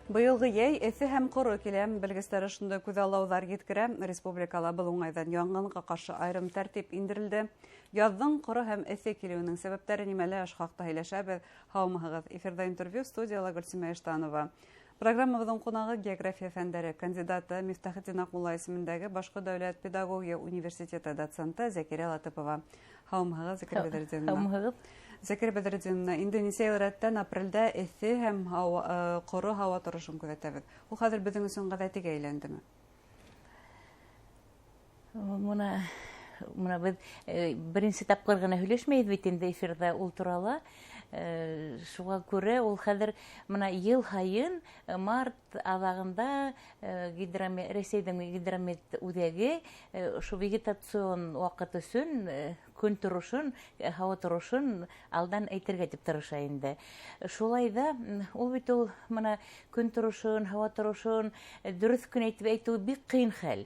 Быйылғы йәй эҫе һәм ҡоро килә. Белгестәр ошондай күҙаллауҙар еткерә. Республикала был уңайҙан янғынға ҡаршы айырым тәртип индерелде. Яҙҙың ҡоро һәм эҫе килеүенең сәбәптәре нимәлә, ошо хаҡта һөйләшәбеҙ. Һаумыһығыҙ! Эфирҙа интервью, студияла Гөлсимә Иштанова. Программабыҙҙың ҡунағы география фәндәре кандидаты, Мифтахетдин Аҡмулла исемендәге Башҡорт дәүләт педагогия университеты доценты Зәкирә Латыпова. Һаумыһығыҙ, Зәкирә Бәҙретдиновна! Һаумыһығыҙ! Зәкирә Бәҙретдиновна, инде нисә йыл рәттән апрелдә эҫе һәм ҡоро һауа торошон күҙәтәбеҙ. Ул хәҙер беҙҙең өсөн ғәҙәтигә әйләндеме? Мына беҙ беренсе тапҡыр ғына һөйләшмәйбеҙ бит инде эфирҙа ул турала. Шуға күрә ул хәҙер мына йыл һайын март аҙағында Рәсәйҙең гидромет үҙәге ошо вегетацион ваҡыт өсөн көн торошон, һауа торошон алдан әйтергә тип тырыша инде. Шулай ҙа ул бит ул мына көн торошон, һауа торошон дөрөҫ көн әйтеп әйтеү бик ҡыйын хәл.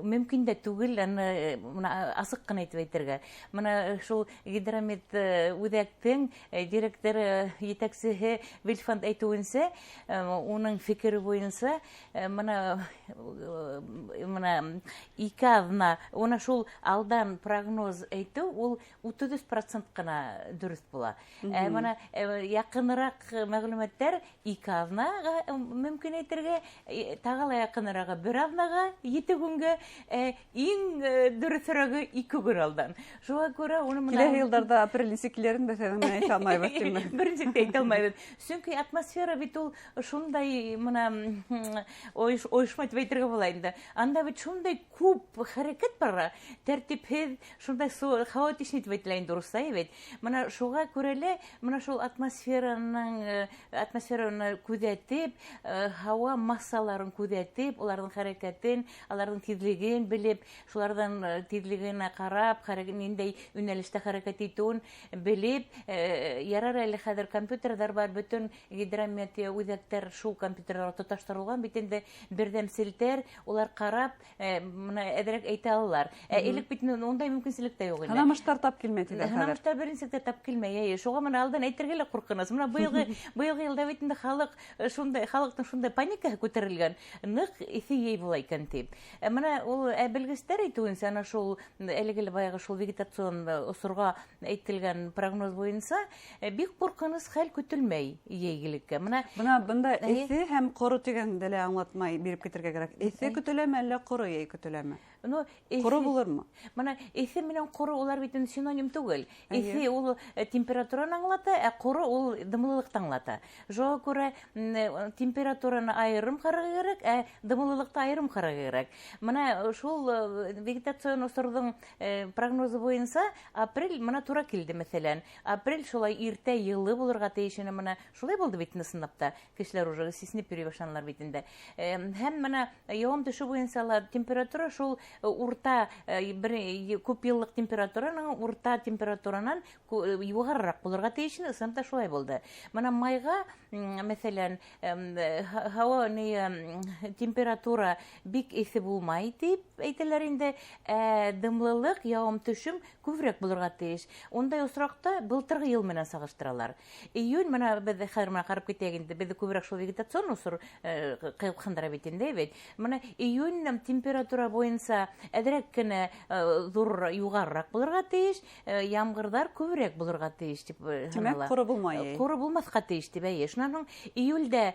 Мөмкин дә түгел аны мына асыҡ ҡына әйтеп әйтергә. Мына шул гидромет үҙәктең директоры, етәксеһе Вильфанд әйтеүенсә, уның фекере буйынса, мына ике аҙна, уны шул алдан прогноз әйтеү ул 33% ҡына дөрөҫ була. Мына яҡыныраҡ мәғлүмәттәр ике аҙнаға мөмкин әйтергә, тағы ла яҡынырағы бер аҙнаға, 7 көнгә, иң дөрөҫөрәге 2 көн алдан. Шуға күрә уны мына Киләһе йылдарҙа апрель нисек килерен беҙ әйтә алмайбыҙ, тиме? Беренсе әйтә алмайбыҙ. Сөнки атмосфера бит ул шундай мына ойошма тип әйтергә була инде. Анда бит шундай күп хәрәкәт бара, тәртипһеҙ, шундай хаотичный тип әйтелә инде урыҫса бит. Мына шуға күрә лә, мына шул атмосфераны күҙәтеп, һауа массаларын күҙәтеп, уларҙың хәрәкәтен, уларҙың тиҙлеген белеп, шуларҙың тиҙлегенә ҡарап, ниндәй йүнәлештә хәрәкәт итеүен белеп, ярар әле хәҙер компьютерҙар бар, бөтөн гидрометео үҙәктәр шул компьютерҙарға тоташтырылған бит инде, берҙәм селтәр, улар ҡарап, мына әҙерәк әйтә алалар. Элек бит ундай мөмкинселек тә юҡ ине. Һынамыштар тап килмәй тиҙәр хәҙер. Һынамыштар беренсе тә тап килмәй, әйе. Шуға мына алдан әйтергә лә ҡурҡыныс. Мына быйылғы йылда бит инде халыҡтың шундай паникаһы күтәрелгән, ныҡ эҫе йәй була икән тип. Мына ул, белгестәр әйтеүенсә, ана шул әлеге лә баяғы шул вегетацион осорға әйтелгән прогноз буйынса, бик ҡурҡыныс хәл көтөлмәй йәйгелеккә. Мына Бына бында Әйе. эҫе һәм ҡоро тигәнде лә аңлатмай биреп китергә кәрәк. Эҫе Әйе. көтөләме әллә ҡоро йәй көтөләме? Ну, эҫе Ҡоро булырмы? Мына эҫе менән ҡоро улар бит инде синоним түгел. Әйе. Эҫе ул температураны аңлата, ә ҡоро ул дымлылыҡты аңлата. Шуға күрә температураны айырым ҡарарға кәрәк, ә дымлылыҡты айырым ҡарарға кәрәк. Мына шул вегетацион осорҙоң прогнозы буйынса апрель мына тура килде, мәҫәлән. Апрель шулай иртә йылы булырға тейеш ине, мына шулай булды бит инде ысынлап та. Кешеләр уже сисенеп йөрөй башланылар бит инде. Һәм мына яуым төшөү буйынса ла температура шул урта бер күп йыллыҡ температураның урта температуранан юғарыраҡ булырға тейеш ине, ысынлап та шулай булды. Мына майға, мәҫәлән, һауа ни температура бик эҫе булмай тип әйтәләр инде, ә дымлылыҡ, яуым төшөм күберәк булырға тейеш. Ундай осраҡта былтырғы йыл менән сағыштыралар. Июнь мына беҙ хәҙер мына ҡарап китәйек инде, беҙҙе күберәк шул вегетацион осор ҡыйыҡһындыра бит инде, бит. Мына июнь температура буйынса әҙерәк кенә ҙур юғарыраҡ булырға тейеш, ямғырҙар күберәк булырға тейеш тип Тимәк, һанала. ҡоро булмай, әй. Ҡоро булмаҫҡа тейеш тип, әйе. Шунан һуң июлдә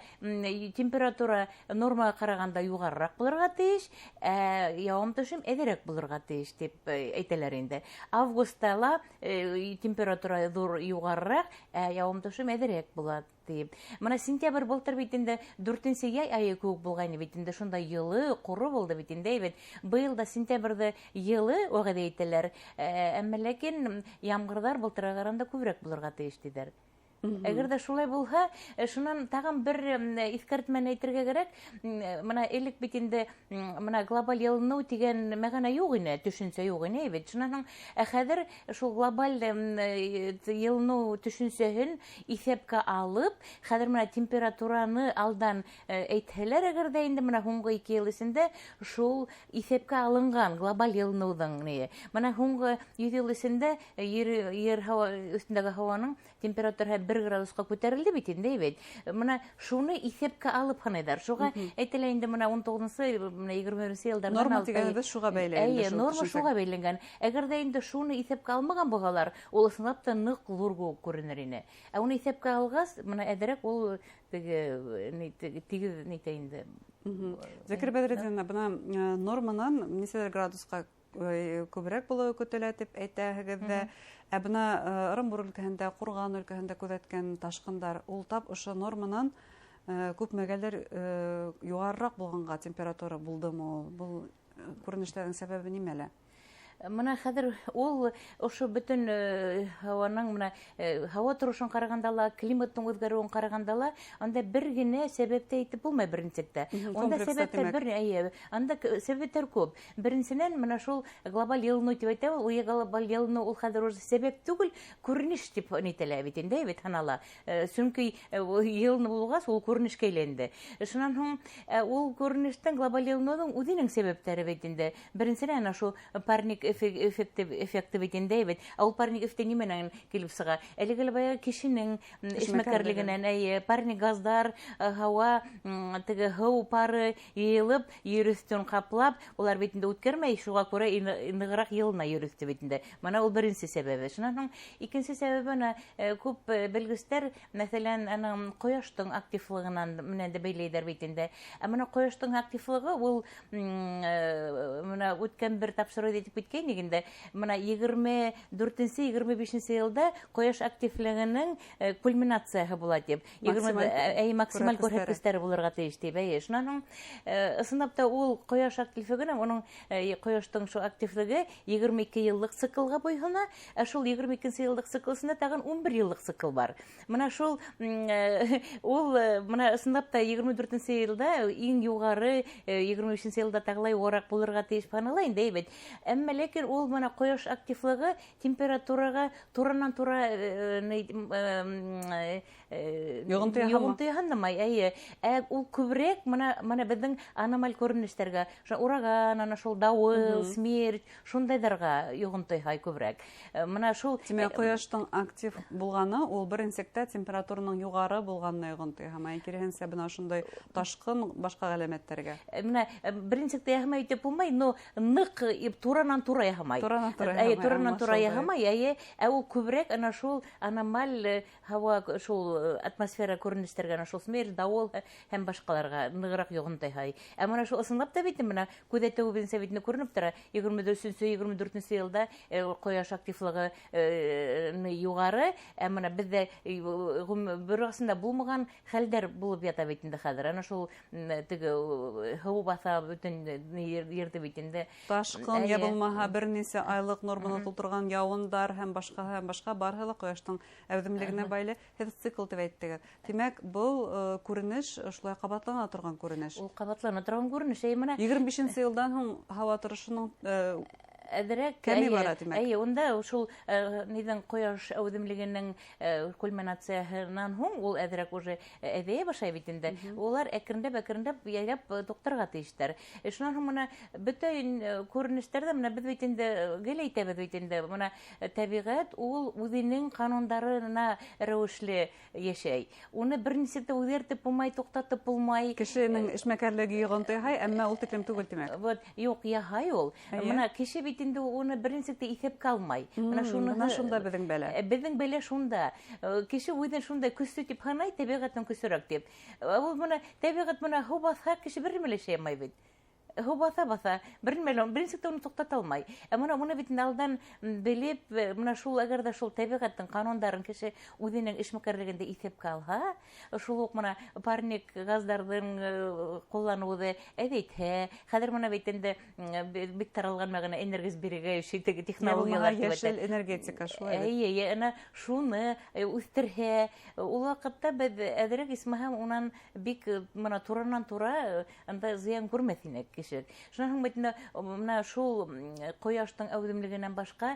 температура нормаға ҡарағанда юғарыраҡ булырға тейеш, ә яуым төшөм әҙерәк булырға тейеш тип әйтәләр инде. Августта ла температура ҙур юғарыраҡ, ә яуым төшөм әҙерәк була тип. Мына сентябрь былтыр бит инде дүртенсе йәй айы кеүек булғайны бит инде, шундай йылы, ҡоро булды бит инде, бит. Быйыл да сентябрҙе йылы вәғәҙә итәләр, әммә ләкин ямғырҙар былтырға ҡарағанда күберәк булырға тейеш тиҙәр. Әгәр ҙә шулай булһа, шунан тағын бер иҫкәртмәне әйтергә кәрәк. Мына элек бит инде мына глобаль йылыныу тигән мәғәнә юҡ ине, төшөнсә юҡ ине бит. Шунан һуң, хәҙер шул глобаль йылыныу төшөнсәһен иҫәпкә алып, хәҙер мына температураны алдан әйтһәләр, әгәр ҙә инде мына һуңғы 2 йыл эсендә шул иҫәпкә алынған глобаль йылыныуҙың ни. Мына һуңғы 100 йыл эсендә ер һауа өҫтөндәге һауаның температураһы 1 градусҡа күтәрелде бит инде, бит. Мына шуны иҫәпкә алып һанайҙар. Шуға әйтелә инде мына 19-нсы, мына 21-нсе йылдарҙан норма тигәнебеҙ шуға бәйле. Эйе, норма шуға бәйләнгән. Әгәр ҙә инде шуны иҫәпкә алмаған булһалар, ул ысынлап та ныҡ ҙур кеүек күренер ине. Ә уны иҫәпкә алғас, мына әҙерәк ул теге тигеҙ нитә инде. Зәкир Бәҙретдинов, бына норманан нисәләр градусҡа күберәк булыуы көтөлә тип әйтәһегеҙ ҙә. Ә бына Ырымбур өлкәһендә, Ҡурған өлкәһендә күҙәткән ташҡындар, ул тап ошо норманан күпмегәлер юғарыраҡ булғанға температура булдымы ул? Был күренештәрҙең сәбәбе нимәлә? Мына хәҙер ул ошо бөтөн һауаның, мына һауа торошон ҡарағанда ла, климаттың үҙгәреүен ҡарағанда ла, анда бер генә сәбәп тә әйтеп булмай беренселектә. Унда сәбәптәр бер, әйе, анда сәбәптәр күп. Беренсенән, мына шул глобаль йылыныу тип әйтә, ул глобаль йылыныу ул хәҙер уже сәбәп түгел, күренеш тип нителә бит инде, бит һанала. Сөнки йылыныу булғас, ул күренешкә әйләнде. Шунан һуң ул күренештең глобаль йылыныуҙың үҙенең сәбәптәре бит инде. Беренсенән, ана шул парник эффекты бит инде, бит. Ә ул парник эффекты нимәнән килеп сыға? Әлеге лә баяғы кешенең эшмәкәрлегенән, әйе, парник газдар, һауа, теге һыу пары йыйылып, ер өҫтөн ҡаплап, улар бит инде үткәрмәй, шуға күрә нығыраҡ йылына ер өҫтө бит инде. Мына ул беренсе сәбәбе. Шунан һуң икенсе сәбәбе, мына күп белгестәр, мәҫәлән, аның ҡояштың активлығынан менән дә бәйләйҙәр бит инде. Ә мына ҡояштың активлығы ул, мына үткән бер тапшырыуҙа әйтеп киткәйнек инде. Мына 24-нсе, 25-нсе йылда ҡояш активлығының кульминацияһы була тип. Максималь күрһәткестәре булырға тейеш тип. Әйе, шунан һуң, ысынлап та ул ҡояш активлығының, уның ҡояштың шул активлығы 22 йыллыҡ циклға буйһона, ә шул 22-нсе йыллыҡ циклысында тағын 11 йыллыҡ цикл бар. Мына шул, ул, мына ысынлап та 24-нсе йылда иң юғары, 25-нсе йылда тағылай ураҡ булырға тейеш һанала инде, әйбәт. Әммә ләкин ул мына ҡояш активлығы температураға туранан-тура йоғонто яһамай, әйе. Ә ул күберәк мына беҙҙең аномаль күренештәргә, шул ураган, ана шул дауыл, смерть, шундайҙарға йоғонто яһай күберәк. Мына шул, Тимәк, ҡояштың актив булғаны ул беренсектә температураның юғары булғанына йоғонто яһамай, киреһенсә бына ошондай ташҡын башҡа ғәләмәттәргә. Мына беренсектә яһамай тип булмай, но ныҡ туранан-тура яһамай. Туранан-тура Әйе, яһамай, туранан-тура аңлашылды. яһамай, әйе. Ә ул күберәк ана шул аномаль һауа, шул атмосфера күренештәргә, ана шул смерть, дауыл һәм башҡаларға нығыраҡ йоғонто яһай. Ә мына шул ысынлап та бит мына күҙәтеү буйынса бит күренеп тора, 23-нсе, 24-нсе йылда ҡояш активлығы юғары, ә мына беҙҙә бер аҫтында булмаған хәлдәр булып ята бит инде хәҙер. Ана шул, теге һыу баҫа бөтөн ерҙе бит инде. Ташҡын я Әйе. булмаһа бер нисә айлыҡ норманы тултырған яуындар һәм башҡа һәм башҡа барыһы ла ҡояштың әүҙемлегенә бәйле. Һеҙ цикл тип әйттегеҙ. Тимәк, был күренеш шулай ҡабатлана торған күренеш. Ул ҡабатлана торған күренеш. Әй, мына 25-нсе йылдан һуң һауа торошоноң әҙерәк, кәмей әйе, бара, тимәк. Әйе, унда шул ниҙең ҡояш әүҙемлегенең кульминацияһынан һуң ул әҙерәк уже әҙәйә башлай бит инде. Улар әкренләп, әкренләп яйлап туҡтарға тейештәр. Шунан һуң мына бөтә күренештәрҙә мына беҙ бит инде гел әйтәбеҙ бит инде, мына тәбиғәт ул үҙенең ҡанундарына рәүешле йәшәй. Уны бер нисек тә үҙгәртеп булмай, туҡтатып булмай. Кешенең эшмәкәрлеге йоғонто яһай, әммә ул тиклем түгел, тимәк. Вот, юҡ, яһай ул. Мына кеше бит инде уны бер нисек тә иҫәпкә алмай. Мына шуны Бына шунда беҙҙең бәлә. Беҙҙең бәлә шунда. Кеше үҙен шундай көслө тип һанай, тәбиғәттән көсөрәк тип. Ул мына тәбиғәт мына һыу баҫһа, кеше бер нимә лә эшләй алмай бит. Һыу баҫа баҫа, бер нимә лә, бер нисек тә уны туҡтата алмай. Ә мына уны бит инде алдан белеп, мына шул әгәр ҙә шул тәбиғәттең ҡанундарын кеше үҙенең эшмәкәрлегендә иҫәпкә алһа, шул уҡ мына парник газдарҙың ҡулланыуҙы әҙәйтһә, хәҙер мына бит инде бик таралған мәғәнә энергосберегающий теге технологиялар тип Йәшел әйтә. энергетика шулай бит. Эйе, эйе, ана шуны үҫтерһә, ул ваҡытта беҙ әҙерәк исмаһам унан бик мына туранан тура анда зыян күрмәҫ инек. кешелек. Шунан һуң бит мына шул ҡояштың әүҙемлегенән башҡа,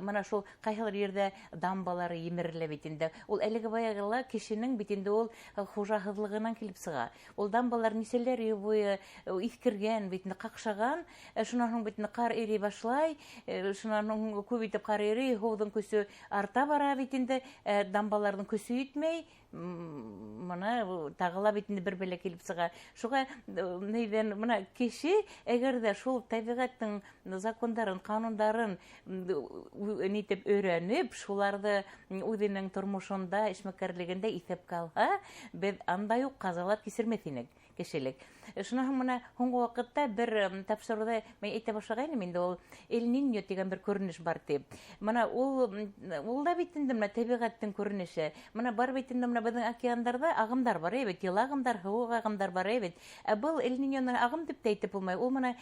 мына шул ҡайһылыр ерҙә дамбалары емерелә бит инде. Ул әлеге баяғы ла кешенең бит инде ул хужаһыҙлығынан килеп сыға. Ул дамбалар нисәләр йыл буйы иҫкергән бит инде, ҡаҡшаған. Шунан һуң бит инде ҡар ирей башлай, шунан һуң күп итеп ҡар ирей, һыуҙың көсө арта бара бит инде, дамбаларҙың көсө етмәй. Мына тағы ла бит инде бер бәлә килеп сыға. Шуға нейҙән мына кеше әгәр ҙә шул тәбиғәттең закондарын, ҡанундарын нитеп өйрәнеп, шуларҙы үҙенең тормошонда, эшмәкәрлегендә иҫәпкә алһа, беҙ андай уҡ ҡазалар кисермәҫ инек кешелек. Шунан һуң мына һуңғы ваҡытта бер тапшырыуҙа мин әйтә башлағайным инде, ул Эль-Ниньо тигән бер күренеш бар тип. Мына ул да бит инде мына тәбиғәттең күренеше. Мына бар бит инде мына беҙҙең океандарҙа ағымдар бар, бит, йылы ағымдар, һыуыҡ ағымдар бар, бит. Ә был Эль-Ниньоны ағым тип тә әйтеп булмай. Ул мына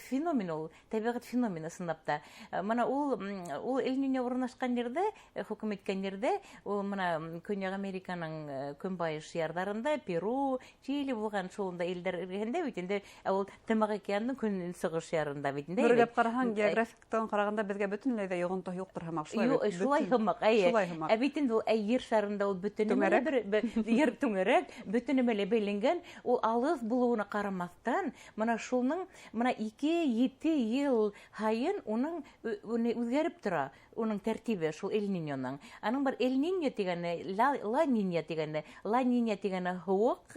феномен ул, тәбиғәт феномены ысынлап та. Мына ул Эль-Ниньо урынлашҡан ерҙә, хөкөм иткән ерҙә, ул мына Көньяҡ Американың көнбайыш ярҙарында, Перу, Чили булған шунда илдәр эргәһендә бит инде, ә ул Тымыҡ океандың көнсығыш ярында бит инде. Бергәп ҡараһаң, географиктан ҡарағанда беҙгә бөтөнләй ҙә йоғонто юҡтыр һымаҡ, шулай Юҡ, бит? Шулай Бөтөн һымаҡ, әйе. Шулай һымаҡ. Ә бит инде ул, ә ер шарында ул бөтөнө Түңәрәк. бер, ер түңәрәк, бөтөнө лә бәйләнгән, ул алыҫ булыуына ҡарамаҫтан, мына шуның, мына 2-7 йыл һайын уның үҙгәреп тора, уның тәртибе шул Эль-Ниньоның. Аның бар Эль-Ниньо тигәне, Ла-Нинья тигәне, Ла-Нинья тигәне һыуыҡ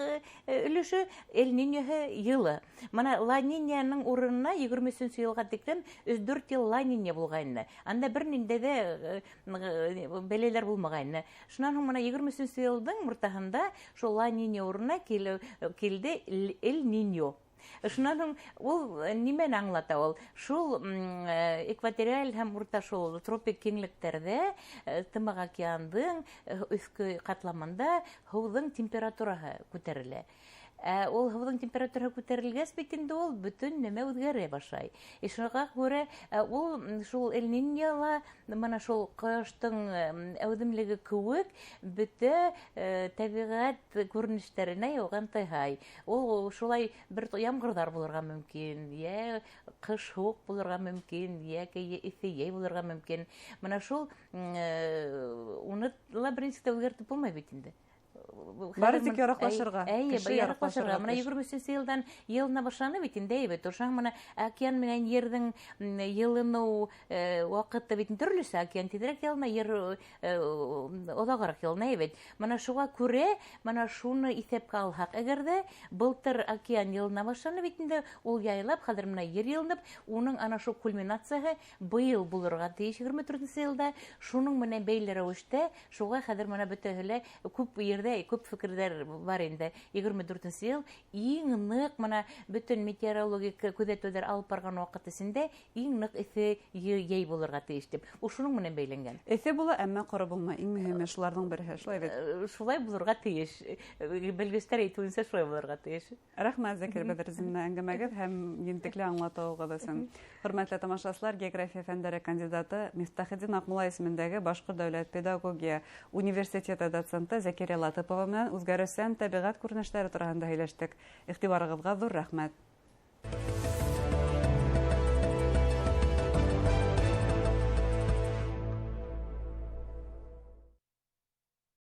өлөшө, Эль-Ниньоһы йылы. Мына Ла-Ниньяның урынына егерме өсөнсө йылға тиклем өс-дүрт йыл Ла-Нинья булғайны. Анда бер ниндәй ҙә бәләләр булмағайны. Шунан һуң мына егерме өсөнсө йылдың уртаһында шул Ла-Нинья урынына килде Эль-Ниньо. Шунан һуң ул нимәне аңлата ул? Шул экваториаль һәм урта шул тропик киңлектәрҙә Тымыҡ океандың өҫкө ҡатламында һыуҙың температураһы күтәрелә. Ул һыуҙың температураһы күтәрелгәс бит инде ул бөтөн нәмә үҙгәрә башлай. Шуға күрә ул шул Эль-Ниньола мына шул ҡояштың әүҙемлеге кеүек бөтә тәбиғәт күренештәренә йоғонто яһай. Ул шулай бер ямғырҙар булырға мөмкин, йә ҡыш һыуыҡ булырға мөмкин, йә эҫе йәй булырға мөмкин. Мына шул уны ла бер нисек тә үҙгәртеп булмай бит инде. Бары тик яраҡлашырға, Әйе, кеше яраҡлашырға. яраҡлашырға Мына тейеш. егерме өсөнсө йылдан йылына башланы бит инде, әйе бит. Ошоң мына океан менән ерҙең йылыныу ваҡыты бит төрлөсә. Океан тиҙерәк йылына, ер оҙағыраҡ йылына, әйе бит. Мына шуға күрә, мына шуны иҫәпкә алһаҡ, әгәр ҙә былтыр океан йылына башланы бит инде, ул яйлап, хәҙер мына ер йылынып, уның ана шул кульминацияһы быйыл булырға тейеш егерме дүртенсе йылда. Шуның менән бәйле рәүештә, шуға хәҙер мына бөтәһе лә күп ерҙә күп фекерҙәр бар инде. Егерме дүртенсе йыл иң ныҡ мына бөтөн метеорологик күҙәтеүҙәр алып барған ваҡыт эсендә иң ныҡ эҫе йәй булырға тейеш тип. Ул шуның менән бәйләнгән. Эҫе була, әммә ҡоро булмай. Иң мөһиме шуларҙың береһе, шулай бит? Шулай булырға тейеш. Белгестәр әйтеүенсә шулай булырға тейеш. Рәхмәт, Зәкир Бәҙерзинә, әңгәмәгеҙ һәм ентекле аңлатыуығыҙ өсөн. Хөрмәтле тамашасылар, география фәндәре кандидаты Мифтахетдин Аҡмулла исемендәге Башҡорт дәүләт педагогия университеты доценты Зәкирия Латыпова менән үҙгәреүсән тәбиғәт күренештәре тураһында һөйләштек. Иғтибарығыҙға ҙур рәхмәт.